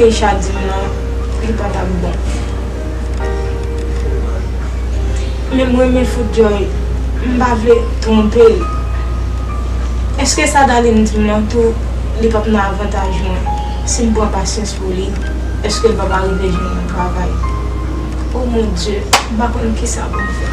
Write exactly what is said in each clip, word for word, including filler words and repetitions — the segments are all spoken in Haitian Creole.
Richard di m nan, li pa t ap bon. Men m renmen fout Joy, m pa vle twonpe l. Èske sa Darline di m nan tou, li p ap nan avantaj mwen? Si m pran pasyans pou li, èske l p ap arive jwenn yon travay? O mon Dye, m pa konn kisa pou m fè.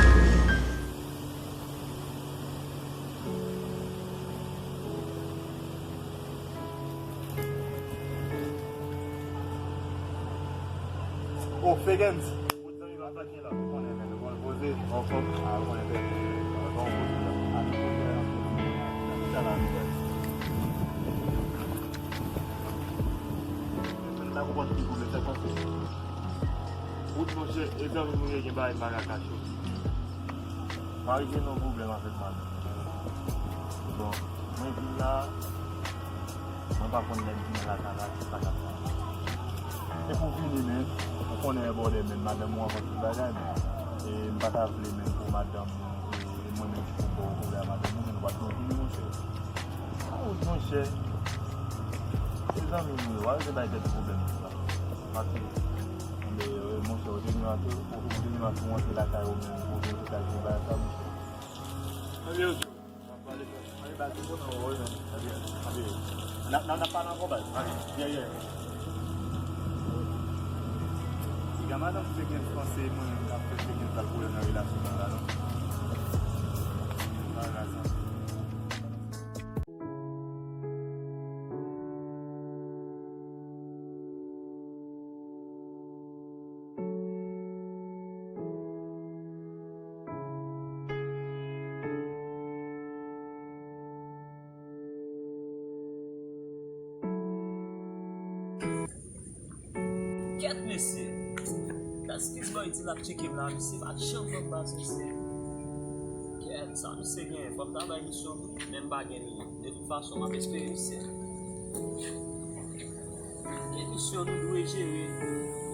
Oh, Fegens. Bout zanmi pa sa gen la, ou konnen, men, nou konn poze, anfòm, a, ou konnen, men, nou konn poze la. A, nou poze la, nou konn poze la. Mwen pa konprann ki pwoblèm sa pase. Wout, monchè, e zanmi nou ye, gen bagay m pa ka kache w. M arive nan pwoblèm avèk madanm. Bon, mwen vin la, mwen pa konn lè m vin lakay la, ki sa k ap pase. Se pou vini, men, ou konnen e bòdè, men madanm ou anfòm tout bagay, men, e m pa ta vle, men, pou madanm ou, e, e mwen menm ki pou ba w koulè a madanm ou, men nou pa t konn vini, monchè. A, wout, monchè. Se zanmi nou yo, w a rete bay tèt pwoblèm konsa. Pase, men, monchè, ou te gen ase, ou te gen ase, ou rantre lakay ou menm, ou te gen bagay sa, monchè. Ann pale, ann pale, ann pale, ann pale. N ap, n ap, n ap pale ankò, baz. Yeah, yeah. Piga madanm Fegens panse mwen menm k ap fè Fegens al voye nan relasyon nan la, non. Pa rasan. Kèt mesye. Gaskiz Boy di l ap tcheke m la, misye pa t janm ban m baz, mesye. Kèt, sa misye genyen? Fò m ta bay misyon, men m pa gen li. De tout fason, m ap espere misye. Gen misyon nou dwe jere.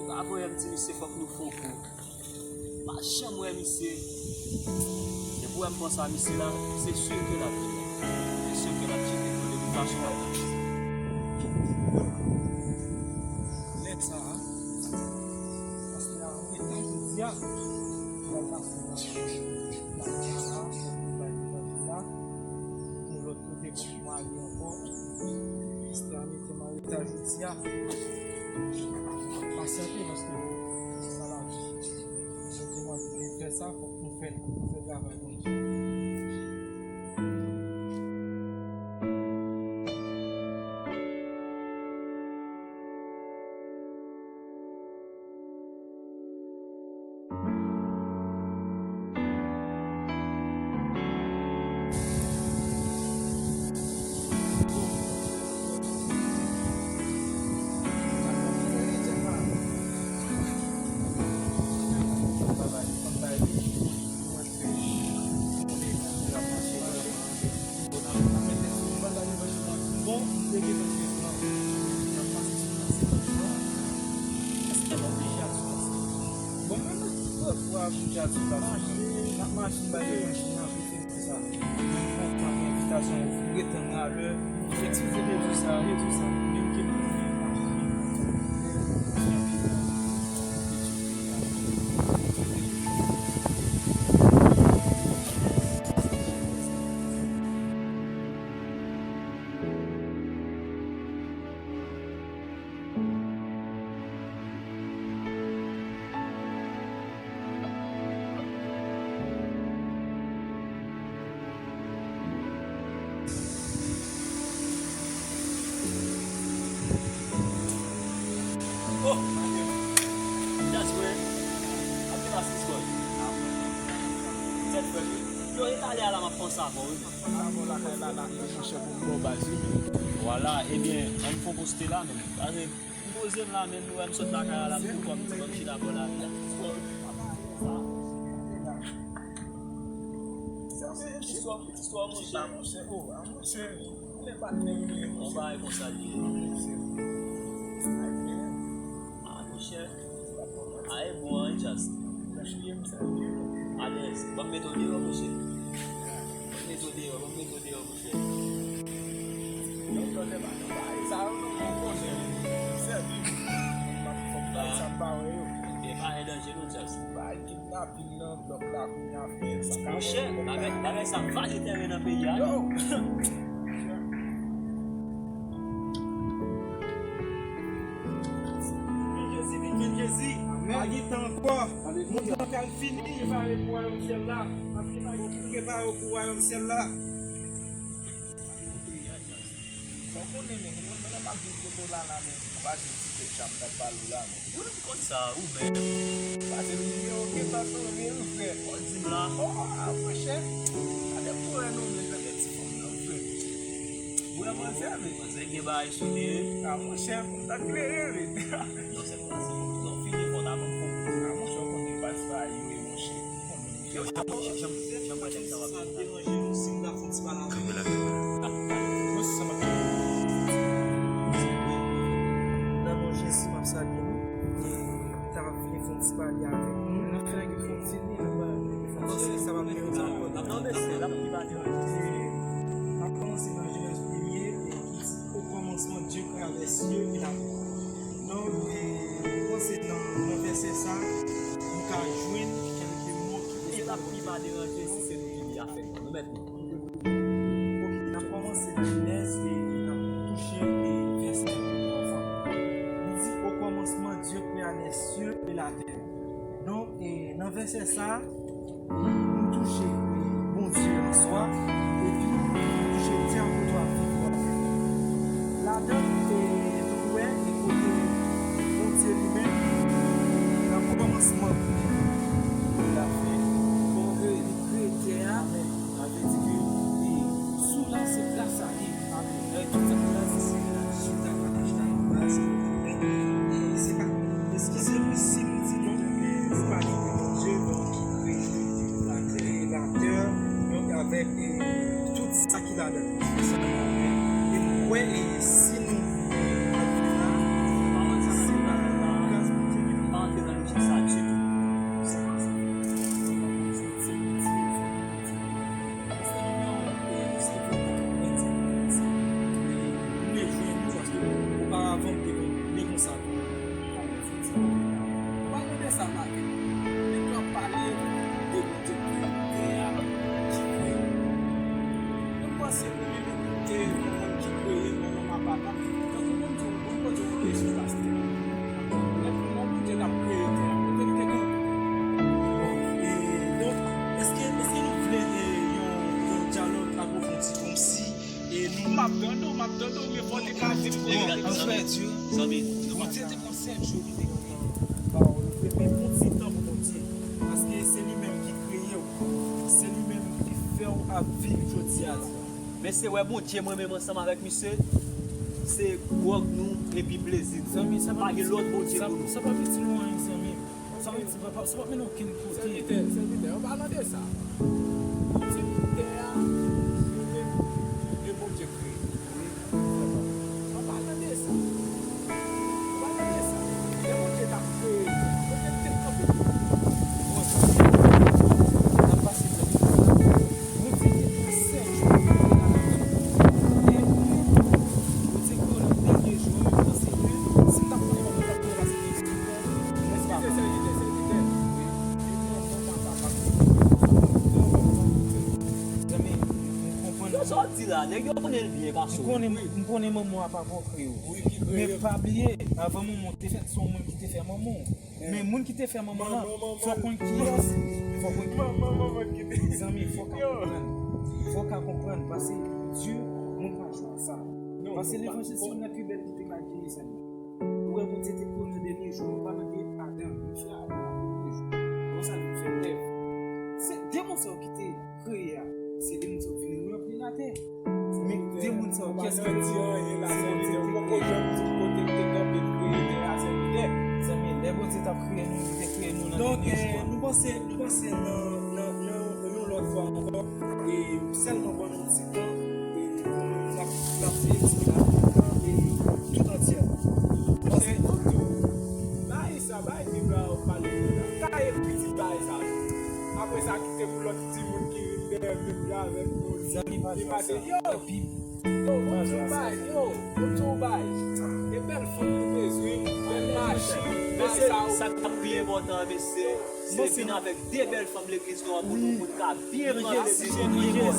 Li pa voye m di misye fòk nou fè yon kou. Pa janm wè misye. Depi w wè m panse a misye la, se si ke l ap vini. Se si ke l ap tcheke nou de tout fason l ap vini. Lè sa a, paske a, mwen ta jodi a, mwen pase nan, nan, nan, nan, nan, nan, nan, nan, yon lòt kote pou mwen ale ankò. Esther mete m an reta jodi a. Pasyante paske se sa lavi. Bondye mande nou fè sa, fòk nou fè l, fòk nou fè travay Bondye. Bon, m te gentan fè plan. Nan pase sou pase plan. Èske m oblije al sou pase? Bon, mwen menm, tout fwa m oblije al sou pase. N ap mache, m bay de machin nan, pete m konsa. Mwen pran envitasyon, m ret tann alè. Eskize de jou sa, de jou sa, menm ke m konnen m pa janm kontan. Oh, Jasper, ap vin asis kòy. Tèt frè m. Yo, e talè a la m ap panse avè w, wi. Vwala, ebyen, ann fè yon poste la menm. Pase m poze m la menm, nou wè m sot lakay la, la m tou kòm ti banm chita bò lari a. Istwa, istwa, monchè. Yon bagay konsa l ye. Ah, monchè. A, e bon, an, Jas. Alèz. Ban m mete w deyò, monchè. Ban m mete w deyò, ban m mete w deyò, monchè. Yo, yo, lè pa nan bagay sa yo, non, mwen konnen, sèvi. M ap fòk bay sa m pa wè yo. E pa en danje, non, Charles. Bay kidnapin nan blòk la, kounye a fè sa ka. Monchè, bagay, bagay sa vaje tèren nan peyi a. Yo! Vin Jezi, vin, vin Jezi. Amèn. Pa gen tan ankò. Alelouya. Mond lan pral fini. Prepare pou wayòm syèl la. Prepare pou wayòm syèl la. Sa w konnen, men, ou konn mwen lè m ap viv kote w la, la, men, m pa jwenn ti tèt chan m t ap pale w la, men. Ou menm konn sa, ou menm. Pase nimewo w gentan konnen, wi, frè. Ou di m la. O, o, a, monchè. Gade pou wè non, men, gade ti fanm nan, frè. Ou wè manzè, men. Manzè gen bagay sou li, wi. A, monchè, pou m ta klere, men. Non, se pa se pou nou fini, fò ta ban m fon. A, monchè, ou konnen pase pa yo, wi, monchè. Yo, jan, jan, jan, jan mwen nèg sa w ap di la. Kanpe la, kanpe la. Nan non Jezi, m ap salye nou. E m ta vle fè yon ti pale avèk nou. Nan fè yon ti li anba. Paske sa va pèmèt nou. N ap kòmanse nan Jenèz premye, e ki di, Au commencement, Dieu créa les cieux et la terre. Donk, e, nou panse nan, nan vèsè sa, nou ka jwenn kèlke mo ki. Mesye, n ap pi pa deranje si se nou ki li afè nou. Nou mèt nou. Ok, n ap kòmanse nan Jenèz e n ap touche, e, vèsè anvan. Li di, Au commencement, Dieu créa les cieux et la terre. Donk, e, nan vèsè sa, nou touche, e, Bondye an swa, epi nou touche tè kote w ap viv la. Ladan, e, nou wè, e, kote Bondye li menm, nan kòmansman, li la fè, li kreye tè a, sa vle di ke, e, sou la, se gras a li. Amèn. Donk, tout sa ki la, se, se rezilta pa Ajda Evans. E, e, se pa, eskize m si m di non, e, se pa li, Bondye, donk, ki kreye latè, latè, donk, avèk, e, tout sa ki ladan l. E m kwè, e, si nou, e, ap viv la, se pa gras Bondye ki pa antre nan lojik sa ditou. Se pa sa. Ou pa mande sa maten. Nèg yo ap pale de Bondye ki kreye tè a, ki kreye. Mwen panse pou li menm, e, yon moun ki kreye, yon moun a papa. Tankou moun di, yon moun poze yon kesyon, pastè. Lè pou mwen, Bondye t ap kreye tè a, kote li te gen. Bon, e, donk, èske, èske nou vle, e, yon, yon dyalòg apwofondi kòmsi, e, nou. M ap tande w, m ap tande w, men fò w te ka di m kote. An fèt, Bondye te pran sèt jou, li te kreye. Men pran ti tan pou Bondye. Paske se li menm ki kreye w. Se li menm ki fè w ap viv jodi a. Mesye, wè Bondye mwen menm ansanm avèk misye, se gwòg nou epi plezi nou. Zanmi, sa pa gen lòt Bondye pou nou. Sa p ap itil nou anyen, zanmi. Sa p ap itil, sa p ap, sa p ap mennen okenn kote. Sèvitè, sèvitè, an palan de sa, ou di tè a, li menm, e Bondye kreye. An palan de sa, an palan de sa, lè Bondye t ap kreye tè a, kote l te kanpe? Bon, zanmi, n ap pase nan Bondye te pran sèt jou pou l kreye latè. Epi, Bondye kreye nan dènye jou an, yo panse ke si m t ap konnen kòman l t ap kreye latè, eskize, sèvitè, sèvitè, wi. Zanmi, m konprann. Yo, sa w di la, nèg yo konnen l byen pase w. M konnen, m konnen manman w a papa w kreye w. Men pa bliye, avan manman w te fèt, se yon moun ki te fè manman w. Men moun ki te fè manman lan, fò w konn kiyès, fò w konn ki. Manman, manman ki te. Zanmi, fò w ka konprann. Fò w ka konprann, paske Dye, moun pa jwe ak sa. Paske levanjil se youn nan pi bèl ki te ka genyen, zanmi. Ou wè Bondye te kreye nan dènye jou, li pa nan gen Adan, li fè Adan nan premye jou. Konsa li fè lèv. Se de moun sa yo ki te kreye a, se de moun sa yo vin ranpli latè. Men de moun sa yo, kiyès ki di anyen la, se Bondye ki te kreye. Zanmi, lè Bondye t ap kreye nou, li te kreye nou nan dènye jou a. Donk, e, nou panse, nou panse nan, nan, nan yon lòt fwa ankò, e sèlman ban nou ti tan, e pou nou, n ap, n ap etidye la, e tout antyè. Paske, bay sa, bay Bib la pale nou la. Taye piti bay sa. Apre sa, kite pou lòt timoun ki vin dèyè Bib la avèk nou. Zanmi, pa jwe ak sa. Epi, Yo, bon travay, yo, bon travay. E bèl fanm nou bezwen, bèl machin, bagay sa yo. Sa k ap pi enpòtan, mesye, se vin avèk de bèl fanm legliz nou an pou nou, pou n ka byen pran desizyon, byen bòne.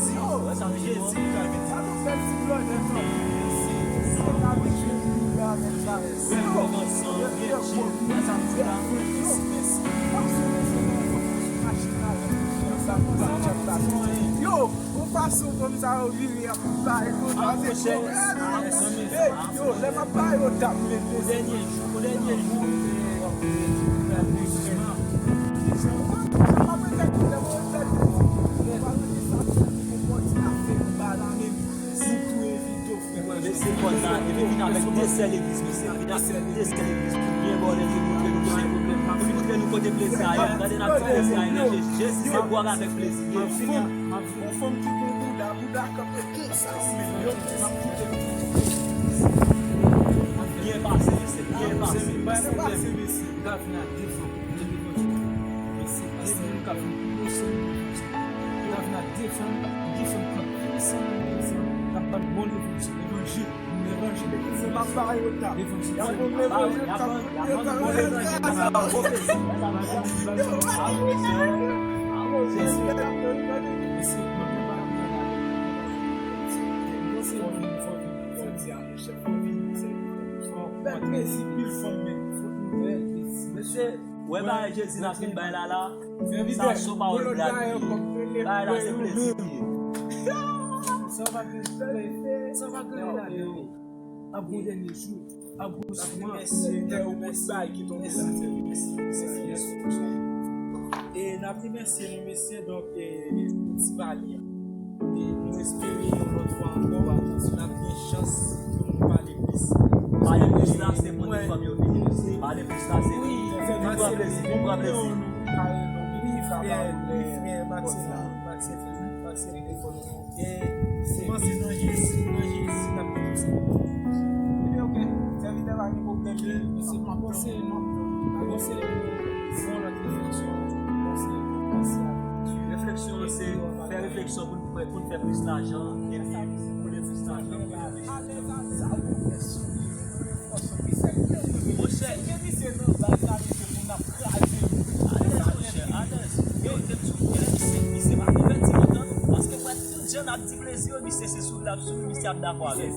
Wè sa m di nou an? Sa nou fè ti blòdè tankou nou. Se ka vin jwenn nou la avèk sa. Bèl kòb ansanm, byen tchil. Wè sa m di la? Yo, bon fason fanm sa yo vire ap bay yo. Ah, monchè, ah, monchè. Yo, lè m ap bay yo dam, men, men. Dènye jou, dènye jou, eh, Mesye, kòd la, epi vin avèk de sèl legliz, mesye, vin avèk de sèl legliz, pou byen bòne, pou montre nou kote, pou montre nou kote plezi a ye. Gade n ap di plezi a ye nan Jezi. Jezi se bwè avèk plezi. Yon fanm ki gen bouda, bouda kanpe konsa. Byen pase, mesye, byen pase. Byen pase, mesye. Gade n ap defann. Mesye, de moun k ap vin pwosè levanjil. N ap vin ak de fanm, de fanm k ap pwosè levanjil, k ap bat bon levanjil, levanjil, levanjil. Se pa bagay yo t ap. Levanjil. Y ap vin levanjil, y ap vin bon levanjil. Mesye, mesye, mesye, fò vin, fò vin, fò di a, monchè, fò vin, mesye. Fò, fò plezi, pil fanm, men. Fò nou fè plezi. Mesye, Wè bagay Jezi n ap vin bay la la, sa sou pawòl Bondye. Bagay la se plezi li ye. Sa w pa gen, sa w pa gen ladan. Ap gon dènye jou, ap gon soufrans. E n ap remèsye nou, mesye, donk, e, pou ti pale a. E nou espere yon lòt fwa ankò, n ap gen chans pou nou pale plis. Pale plis la, se pou tout fanm yo vini. Pale plis la, se pou pran plezi, pou pran plezi. Wi, frè, wi, frè, Maxime, Maxime, Maxime, e, se panse nan Jezi, nan Jezi, n ap gen tout sa. Ebyen, oke, sèvitè pa gen pwoblèm, men se pa panse, non. Pa panse, fè yon lòt refleksyon, panse, panse a refleksyon. Refleksyon an se fè refleksyon pou Fè, pou n fè plis lajan, epi pou n plis lajan, pou n plis lajan. Monchè, misye nan baz la, misye pou n ap kraze. Alèz, monchè, alèz. Yo, te m sou kè, misye, misye pa konvèti lontan, paske m wè tout jan n ap di plezi yo, misye se sou l ap sou, misye ap dakò avè m.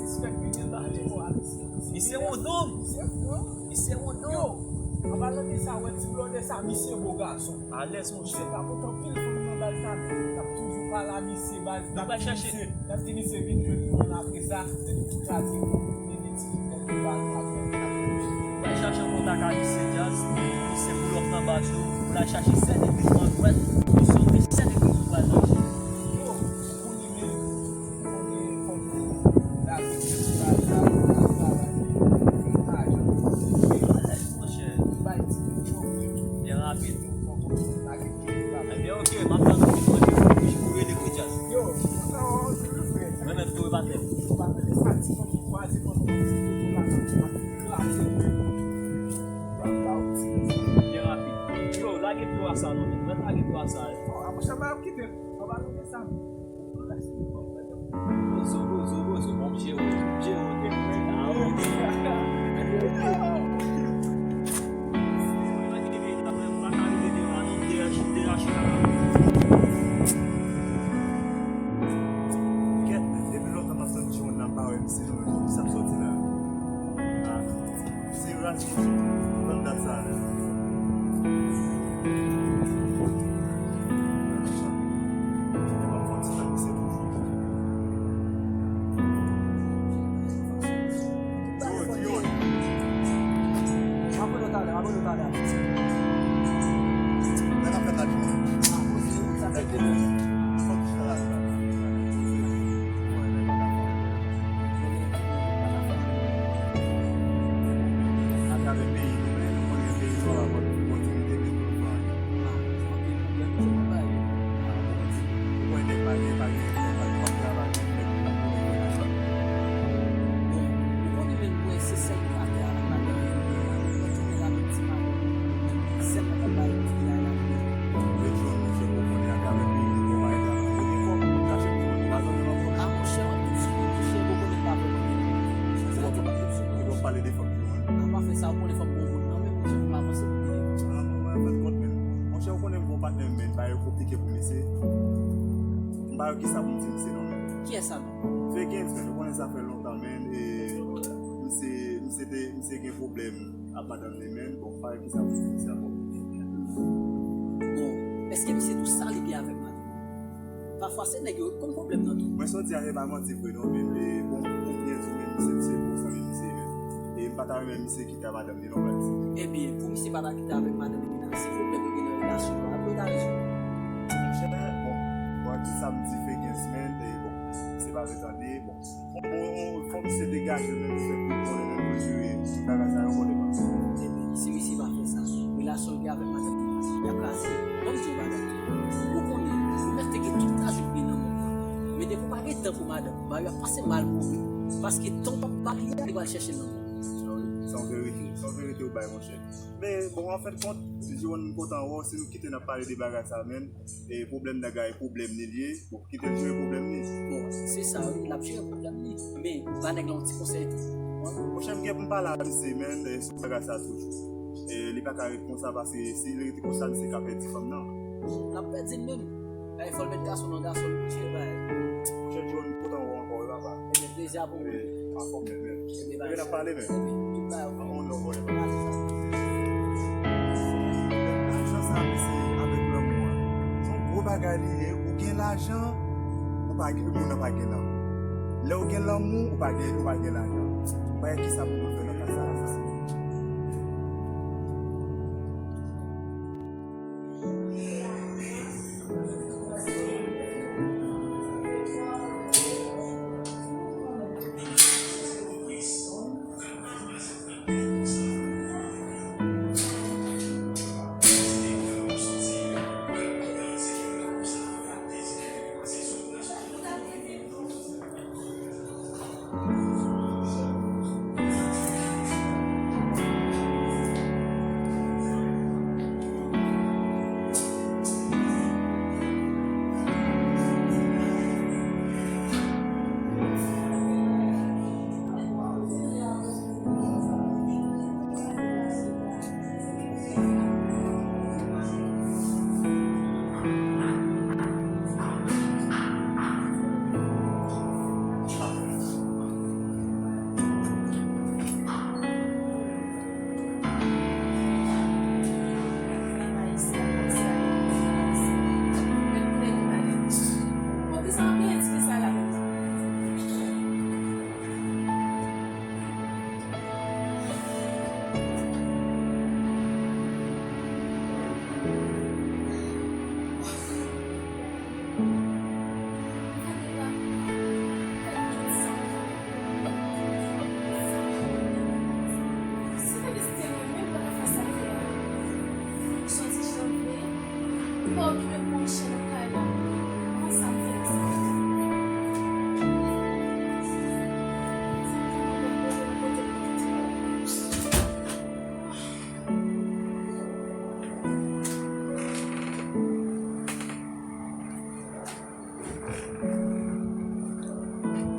Misye wondon. Misye wondon. Yo, anpalan de sa, wè ti blòdè sa, misye bo gason. Alèz, monchè. Misye pa kontan anpil fanm nan baz la, men l ap toujou pale a misye, baz la. Nou pral chèche. L ap di misye vin jwenn nou an apre sa, men nou tout kraze kou, men li di, men li pale, pale, pale. Nou pral chache yon kontak a misye Djaz, misye Boulòk nan baz yo, pou l al chache sèl legliz Andwèt, misye ouvri sèl legliz ou pral mache. Yo, ou konnen, men, ou konnen fanm yo, la vi, baz la, travay, lajan, alèz, monchè. Bay ti yo, byen rapid. Ebyen, oke, m ap tann ou vin mande pou rele Kou Djaz. Yo, mwen menm tou, e pa tèt. Byen rapid. Yo, lage pye w a sa non, men. Mwen lage pye w a sa. Bon, a, monchè, m ap kite. Mwen pa lage sa. Bozo, bozo, bozo, bon, m jere w, m jere w, te mwen. Ah, ok. Kèt, depi lontan m ap tann Jewonn nan pa wè misye non, men kòman sa ap sòti la? Ah. Se raz ki sou nan dat sa la. Yo, yo. Konnen m gon patnè m, men, bagay yo konplike pou misye. M pa wè kisa pou m di misye non, men. Kiyès sa menm? Fekens, men, ou konnen sa fè lontan, men, e misye, misye te, misye gen pwoblèm ak madanm li, men, bon, m pa wè kisa pou m di misye ankò. Bon, èske misye tou sa li gen avèk madanm? Pafwa se nèg yo konn pwoblèm nan tou. Mwen sot di a, se pa manti vre non, men, e, bon, pou byen di, men, misye, misye pou fanmi misye, men. E m pa ta renmen misye kite ak madanm li non, baz. Ebyen, pou misye pa ta kite avèk madanm li, men, se pwoblèm yo gen nan relasyon yo, apre w ta rezon. Monchè, bon, bon, di sa m di Fekens, men, e, bon, se pa vre tande, bon. Bon, bon, bon, fò misye degaje l, men, misye pou konnen, men, pou jere, tout bagay sa yo, konnen pa. Ebyen, si misye pa fè sa, relasyon l gen avèk madanm li, y ap kraze. Ban m di w bagay. Ou konnen, ou mèt te gen tout lajan w gen nan mond nan. Men depi w pa gen tan pou madanm ou, bagay yo ap pase mal pou ou wi. Paske tan w p ap ba li a, li pral chèche l nan mond. Se yon verite, se yon verite ou bay, monchè. Men, bon, an fen de kont, Jiwòn, m kontan wè w, si nou kite n ap pale de bagay sa, men, e pwoblèm nèg la, e pwoblèm li l ye, bon, kite l jere pwoblèm li. Bon, se sa wi, l ap jere pwoblèm li. Men, ba nèg la yon ti konsèy tou. Monchè, m gen pou m pale a misye, men, e, sou bagay sa toujou. E, li pa ka ret konsa, paske si li rete konsa, misye ka pèdi fanm nan. L ap pèdi l menm. Ay, fò l met gason nan gason, l bouche, bay. Monchè John, m kontan wè w ankò, wi, papa. Ebyen, plezi a pou mwen. Anfòm, men, men. Ebyen, n ap pale, men. Ebyen, tout bagay. An, on love, whatever. Lajan sa, mesye, avèk lanmou an. Se yon gwo bagay li ye. Ou gen lajan, ou pa gen, moun nan pa gen lanmou. Lè ou gen lanmou, ou pa gen, ou pa gen lajan. Bagay kisa pou nou fè nan ka sa la, mesye?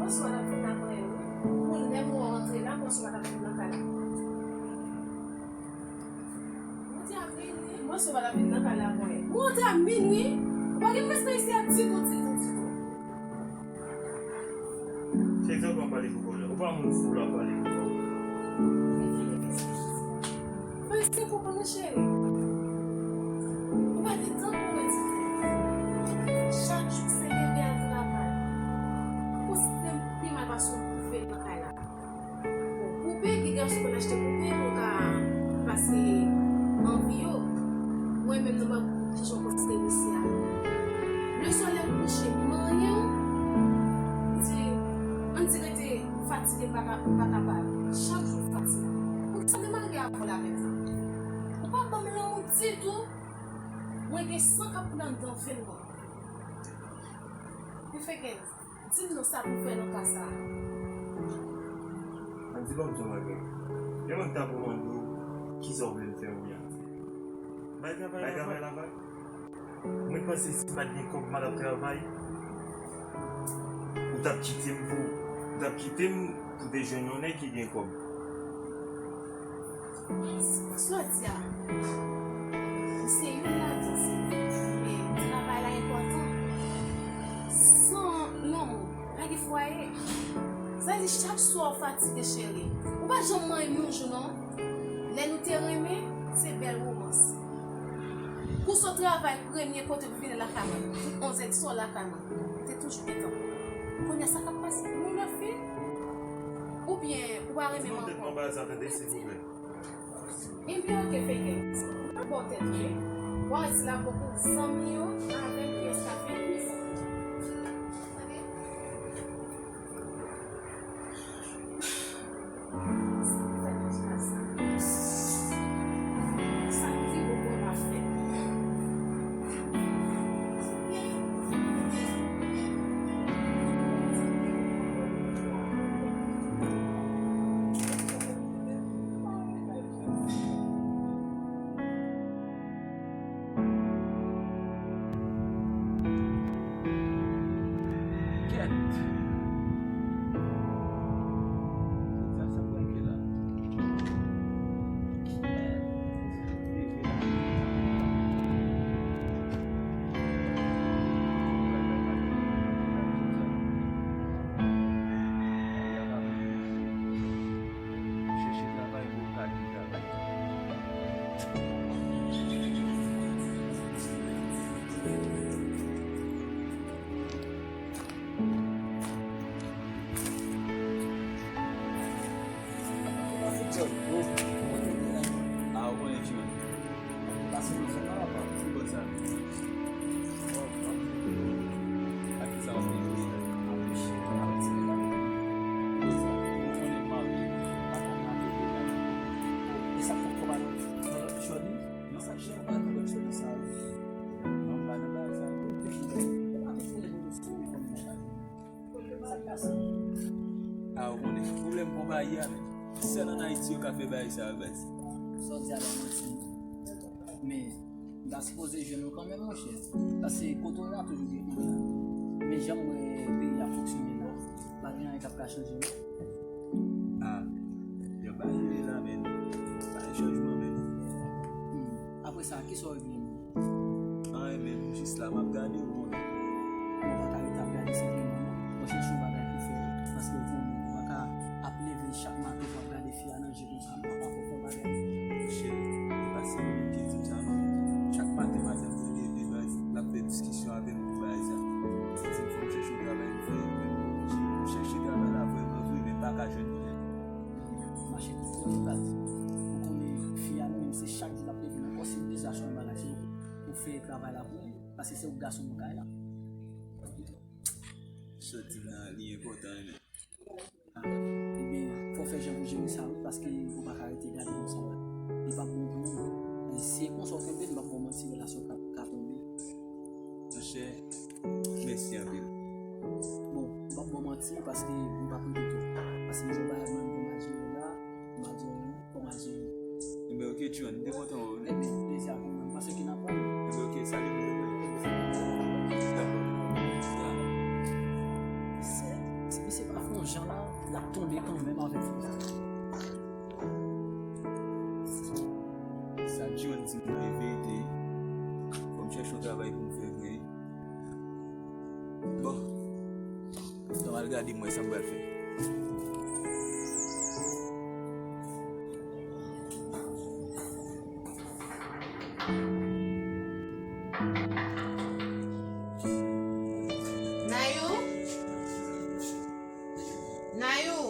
Bòs ou pa t ap vin lakay la, wi. Pou lè m wè w antre la, bòs ou pa t ap vin lakay la. Ou antre a minwi, bòs ou pa t ap vin lakay la ankò yè. Ou antre a minwi, ou pa gen respè isi a ditou, ditou, ditou. Se egzanp w ap pale pou kòlè. Ou pa moun fou la pale pou kòlè. Fè se pou konnen cheri. Ou pa gen tan pou mwen di. Chak jou se leve al travay. Pou sistèm pi mal pase yon koupe nan kay la. Bon, koupe, gen gason konn achte koupe pou ka pase anvi yo. Mwen menm nan mwen chèche yon konsèy mesye a. Leswa lè m kouche, m manyen, m di, ann di rete fatige, m pa ka, m pa kapab. Chak jou fatige. Poukisa m te mariye avè w la menm? Ou pa ban m lanmou ditou. Mwen gen san k ap koule anndan venn mwen. Ou fè kenz. Di m non, sa pou fè nan ka sa a. Ann di ban m di yon bagay. Yon moun ta pou mande w, kisa w vle m fè ou ya? Bay travay la, bay. Mwen panse si m pa t gen kòb, m pa t ap travay. Ou t ap kite m pou, ou t ap kite m pou te jwenn yon nèg ki gen kòb. Sa w di a? Se youn ladan se travay la enpòtan. San lanmou, pa gen fwaye. Sa vle di chak swa w fatige, cheri. Ou pa janm manyen m yon jou, non. Lè nou te renmen, se bèl womans. Kou sot travay, premye kote pou vini lakay mwen, tout onzè di swa lakay mwen. Ou te toujou gentan. Kounye a, sa k ap pase? Nou lòt fi? Oubyen, ou pa renmen m ankò? Ebyen, oke, fake it. Ou pa bò tèt, wi. W a wè si l ap bon pou zanmi yo avè m, pyès kafe. Tande? Sa k pi bon pou w ap fè. Kèt! Sa, sa pral fè la. Chèche travay pou w ka gen travay. Ah, ou konnen ki moun? Pase nou fè pa rapò. Ki bò sa? Ah, ou konnen pwoblèm konpayi a, men. Sèl ann Ayiti yo ka fè bagay sa yo, baz. Sa w di a pa manti. Men, m ta sipoze jwenn ou kanmenm, monchè. Paske kote w ye a toujou gen anjan. Men jan m wè peyi a fonksyone la, pa gen anyen k ap ka chanje, non. Ah, yo pa rive la, men. Pa gen chanjman, men. Hmm. Apre sa, kisa w regle menm? Anyen menm, m jis la, m ap gade, ou konnen. Ou pa ka rete ap gade senpleman, non. Mwen chèche yon bagay pou fè, paske ou konnen, ou pa ka ap leve chak maten pou ap gade fi a nan je konsa, papa, fò w fè yon bagay. Monchè, e pa se ou menm ki di m sa, non. Chak maten, madanm mwen leve, baz, l ap fè diskisyon avè m pou bagay sa. Li di m fò m chèche yon travay pou fè, men m oblije. M chèche travay la vrèman vre, men m pa ka jwenn li. Mache tout kote, baz. Ou konnen fi a li menm, se chak jou l ap leve nan kò, si l bezwen achte yon bagay, se ou pou fè travay la pou li, paske se ou k gason nan kay la. Sa w di m nan, li enpòtan, wi, men. Ah, ebyen, fò w fè jan pou jere sa, wi, paske ou pa ka rete gade konsa, wi. Li p ap bon pou ou. E si e konsa w kenbe l, m p ap ba w manti, relasyon ka, ka tonbe. Monchè, mèsi anpil. Bon, m p ap ba w manti, paske m p ap rete tou. Paske m gen bagay mwen pou m al jere la, m al jere. Kòman se? Ebyen, oke, John, m te kontan wè w, wi. Ebyen, plezi a pou mwen. M panse ke n ap wè. Ebyen, oke, salye pou mwen. Dakò. Se, se misye pa fè yon jan la, l ap tonbe kanmenm avèk fòs. Sa John di m nan e verite. Fò m chèche yon travay pou m fè vre. Bon. Tan m al gade m wè sa m pral fè. Nayou? Nayou?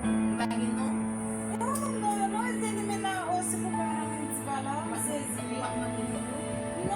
Ou pa gen non? E pa konn non yo non, e se li menm la osi pou mwen nan men ti pa la, m sezi wi. Ou ap mande non yo?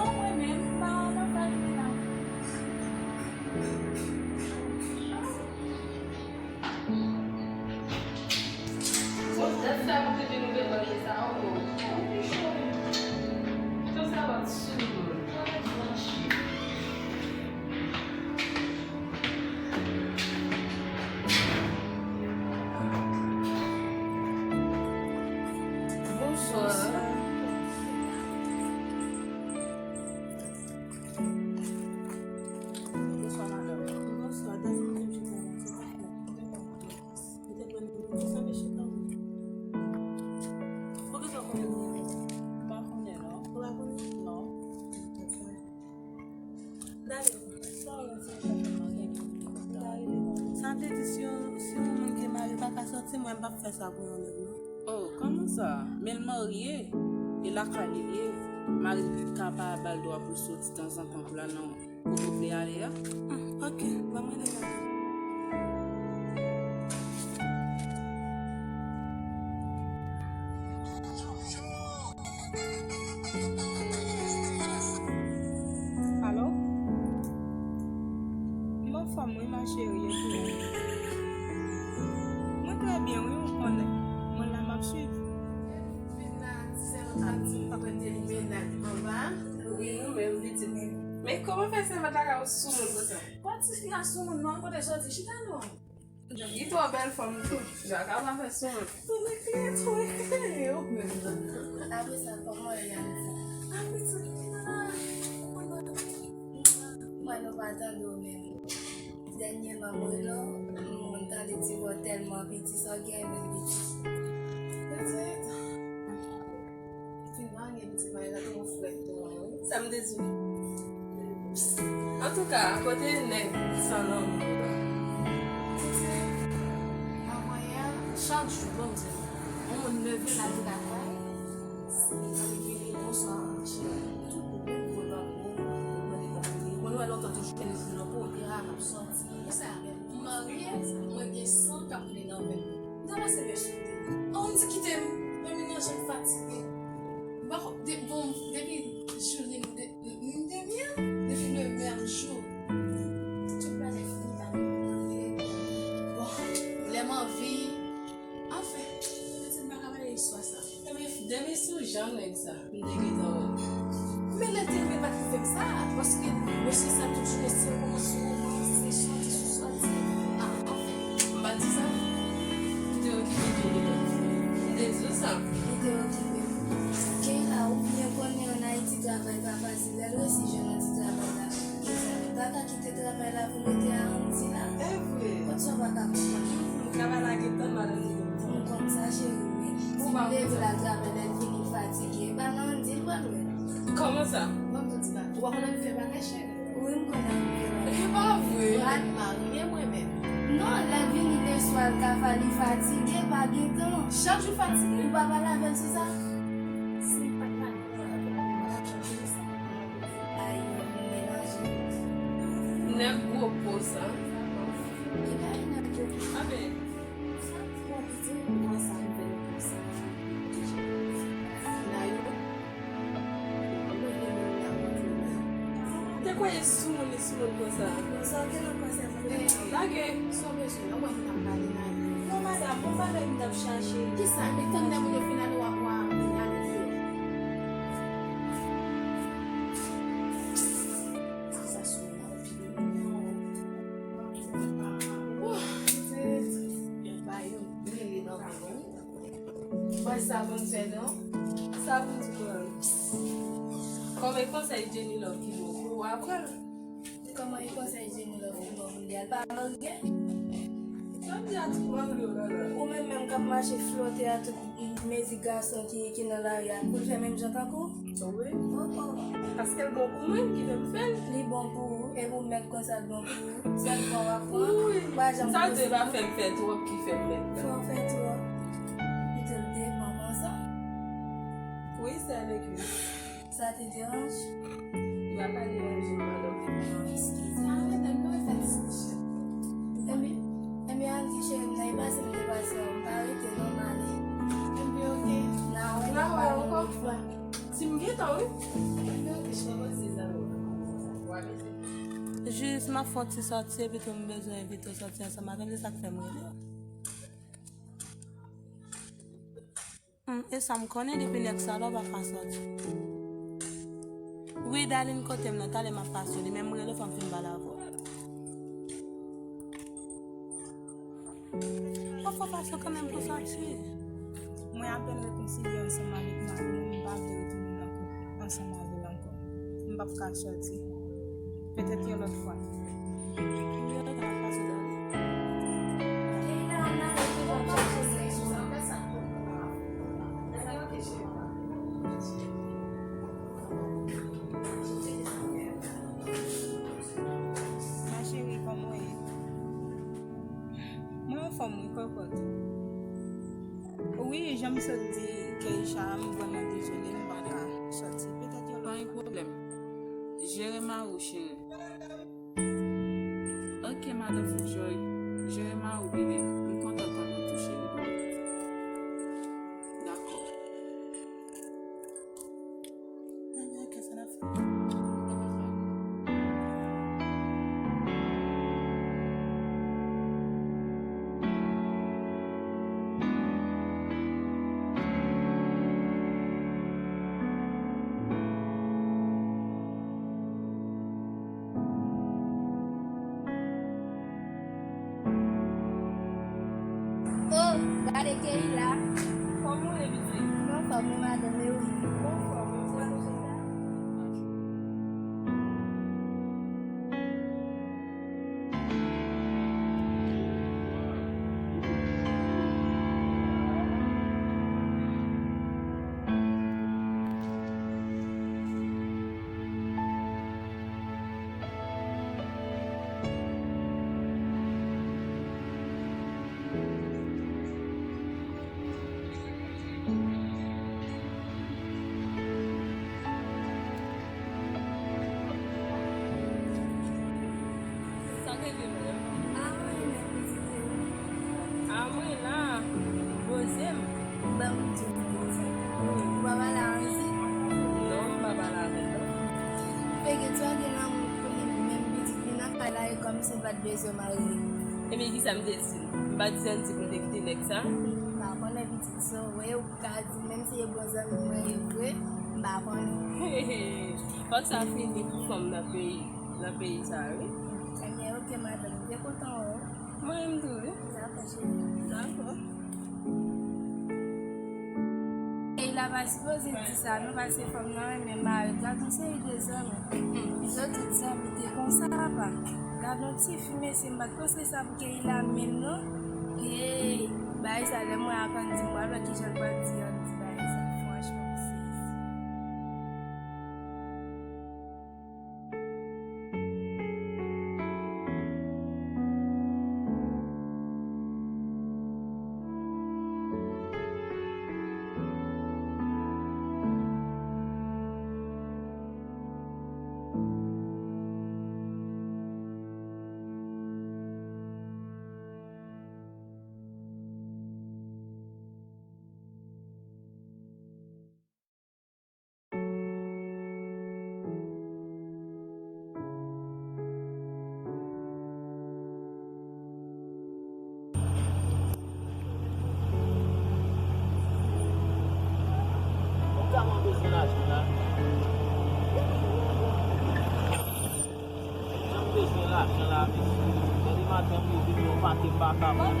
Sa vle di si yon, si yon moun gen mari pa ka sòti, mwen m p ap fè sa pou yon nèg non. Oh, kòman sa? Men l marye, e lakay li ye. Mari l ka pa ba l dwa pou l soti tanzantan pou l al nan kote l vle ale a. Hmm, ok, ban mwen rele mari. Alo? M anfòm wi ma chérie, e pou ou? Mwen trè byen wi, ou konnen. Mwen la m ap swiv. Vin la, sèvant la di m pa konn te li menaj anba. Wi, nou menm pitit. Men kòman fè sèvant la ka sou moun konsa? Pa ti fi la sou moun non, kote soti? Chita non. Li twò bèl fanm tou. Jaka pa fè sou moun. Tou ekleye, tou ekleye, ou menm nan. Apre sa, kòman w ye a? Apre sa, mwen nou pa tande w menm. Dènyèman, m rele w, m tande ti vwa w tèlman piti, sa w gen menm piti. Petèt. Fin marye m ti marye la, tou frèt tou an wi. Sa m te di w. Antouka, kote nèg san lanmou yo? Titi, anmwayè a, chak jou, bon, m di w, yon moun leve l al travay, li vini, bonswa, cheri, tout moun vin vre pa pou ou, mwen wè lontan toujou, men li vin nan pwogrè a, m ap sòti. Sa, m marye, mwen gen san k ap koule nan venn mwen. M ta pase bèch sou li. An, m di kite m, men menaj m fatige. M pa konn, de, bon, depi jou li, m de, m, m te byen, depi le menm jou. Tout bagay fini, pa gen. Bon, lè m anvi, anfen, pitit m pa ka pale istwa sa. Depi, depi sou jan nèg sa, m te gentan wè. Men lè l te rive pa t fè m sa, paske mesye sa toujou gen se romans sou romans, se sòti sou sòti. A, anfen, m pa t di sa. M te okipe Jenny la. M te di w sa. Li te okipe m. Keyla, ou byen konnen ann Ayiti travay pa fasil. Lè l resi jwenn yon ti travay la, mezanmi, pa ka kite travay la pou rete a Andy la. E vre. Kot sa w pa ka konprann? Hmm, travay la gentan mal anni. M konn sa, cheri, men si m leve l al travay, lè l vini fatige, e pa nan Andy l pral wè. Kòman sa? Ban m di bagay. Ou pa konn anvi fè bagay, cheri? Wi, m konn anvi fè bagay. E pa vre. Mwen marye mwen menm. Non, lè l vini leswa, l ka fa-, li fatige, pa gen tan. Chak jou fatige? Ou pa pale avè l sou sa? Si m pa t pale avè l, mwen t ap chanje sa. Ay, mwen melange. Nèg gwo po sa. Li pa yon nèg gwo po. Amen. Sa twò piti pou mwen, sa m fè l konsa. Nayou, mwen gen moun nan mwen la. Te kwè e sou moun, li sou moun konsa. Sa w gen nan konsèy mwen? Lage. Sa w bezwen? Ou wè moun ap pale Nayou. Non, madanm, bon bagay m t ap chache. Kisa? Men tann lè moun yo fin ale, w ap, w ap vin ale deyò. Sa sou mwen anpil. Wouh, yo ba yo rele nan men mwen. Mwen sa pou n fè non. Sa pou n di mwen. Kòm e konsèy Jenny Love ki bon pou ou aprann. Kòman e konsèy Jenny Love ki bon pou li a? L pa marye? Sa m di a tout marye w la la. Ou menm menm k ap mache flote a tout mezi gason ki, ki nan lari a, pou l fè menm jan tankou w? Wi. Oh, oh. Paske l bon pou mwen, ki fè m fè l. Li bon pou ou, e pou mèt konsa l bon pou ou. Sèl fwa w ap pran, wi, w pa janm. Sa te pa fè m fè twòp ki fè m mèt fè. Fò w fè twòp. Kite l devan konsa. Wi, sè legliz. Sa te deranje? Li pa ka deranje m, madanm. Non, eskize. A, men nèg yo fè diskisyon. Enben, enben, Andy, cheri m nan, e pase m te pase a, m pa rete non, m ale. Enben, oke. N a wè, n a wè ankò. Si m gentan, wi. Jis m ap fè yon ti sòti, epi tou m bezwen envite w sòti ansanm avè m, se sa k fè m rele w. Hmm, e sa m konnen, depi nèg sa la w pa ka sòti. Wi, Darline, kote m nan? Talè m ap pase w li, men m rele w, fò m fin pale avè w. Pafwa fason kanmenm pou sòti. Mwen apèn rekonsilye ansanm avèk mari mwen, m pa vle retounen nan koup ansanm avè l ankò. M p ap ka sòti. Petèt yon lòt fwa. M sot di Keisha, m vrèman dezole, m pa ka sòti. Petèt yon lòt fwa. Pa gen pwoblèm. Jere mari w, cheri. Ok, madanm Foutjoy. Jere mari w, bebe. M kontan tande w tou, cheri. Dakò. Oh, gade Keila. Kòman w ye, pitit? M anfòm wi, madanm, e ou? M anfòm wi, pitit. Sa k rive, madanm? A mwen la, poze m. Ban m di w, pitit. Ou pa pale a Anzi? Non, m pa pale avè l, non. Fè gen tande nan moun pou li menm, pitit, li nan kay la, e kòmsi l pa t bezwen marye. Ebyen, kisa m te di l? M pa t di Anzi pou l te kite nèg sa? M pa konnen, pitit, so, wè, ou ka di, menm si e bon zanmi mwen, e vre, m pa konnen. Fòk sa fini pou fanm nan peyi, nan peyi sa, wi. Ebyen, ok, madanm, m te kontan wè w. Mwen menm tou, wi. Dakò, cheri. Dakò. Keila pa sipoze di sa, non, paske fanm nan renmen mari l. Gad yon seri de zanmi. Yo tout zanmi te konsa, papa. Gad yon tifi, mesye, m pa t panse sa pou Keila menm, non. Hey, bagay sa, lè m wè ak Andy, m pral wè kijan l pral di Andy bagay sa. Franchman, m sezi. Mwen tèlman bezwen lajan la. Jan m bezwen lajan la, mesye. Depi maten m leve, m yon pake m pa ka pran.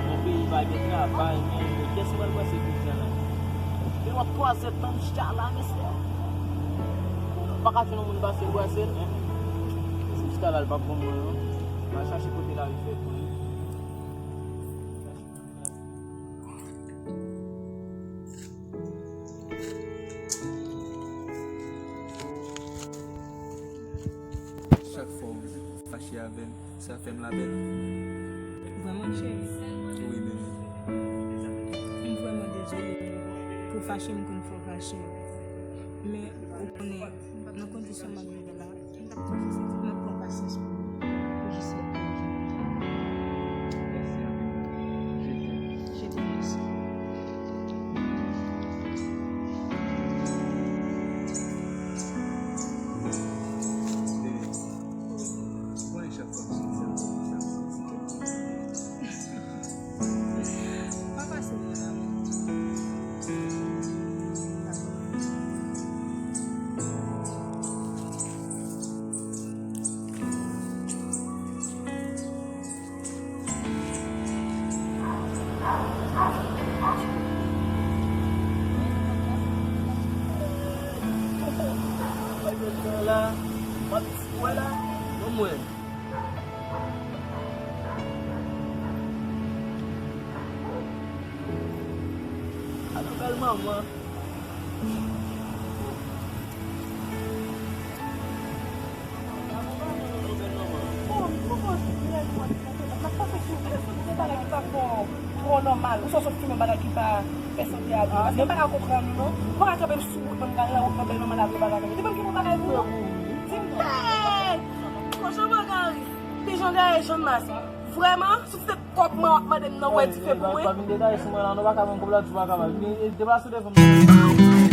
Nan peyi pa gen travay, men kiyès mwen pran se kounye a la? Gen lòt twa zè tan m chita la, mesye. M pa ka jwenn yon moun pase bwase l, men si m chita la, l p ap bon pou mwen, non. M al chache kote lavi fè pou mwen. Chak fwa w fache avè m, sa fè m lapèn. Vrèman, cheri? Wi, bebe. M vrèman dezole pou fache m konn fè w fache. Men, ou konnen, nan kondisyon m ap viv la, m t ap prefere se ti m ap pran pasyans pou ou, pou jis lè pou jodi a. Mèsi anpil, bebe. Je t'aime. Je t'aime aussi. Bebe, ou konnen chak fwa m soti ansanm avè w, m santi kè m kontan. Pa pase mwen la, mwen. Mwen la, mwen la, non mwen. Ala bèl manman. Ala bèl manman. Bon, nou konn lè nou ap pase sou, sou de bagay ki pa bon. Bon, nòmal, ou sot sot fimen bagay ki pa fè sante a byen. Paske m pa ka konprann ou non. Ou pa ka kanpe sou wout mwen, m pral nan wout mwen, bèl manman la vre bagay. Depi m gen yon bagay pou ou, di m non. Hey! Kochon Bògari, pijon gaye Jannmas. Vrèman, si se kòb mwen w ap mande m nan, ou wè dife pou mwen. Pa vin detaye sou mwen la non, pa ka ban m kòb la, di pa ka ba. Deplase devan m.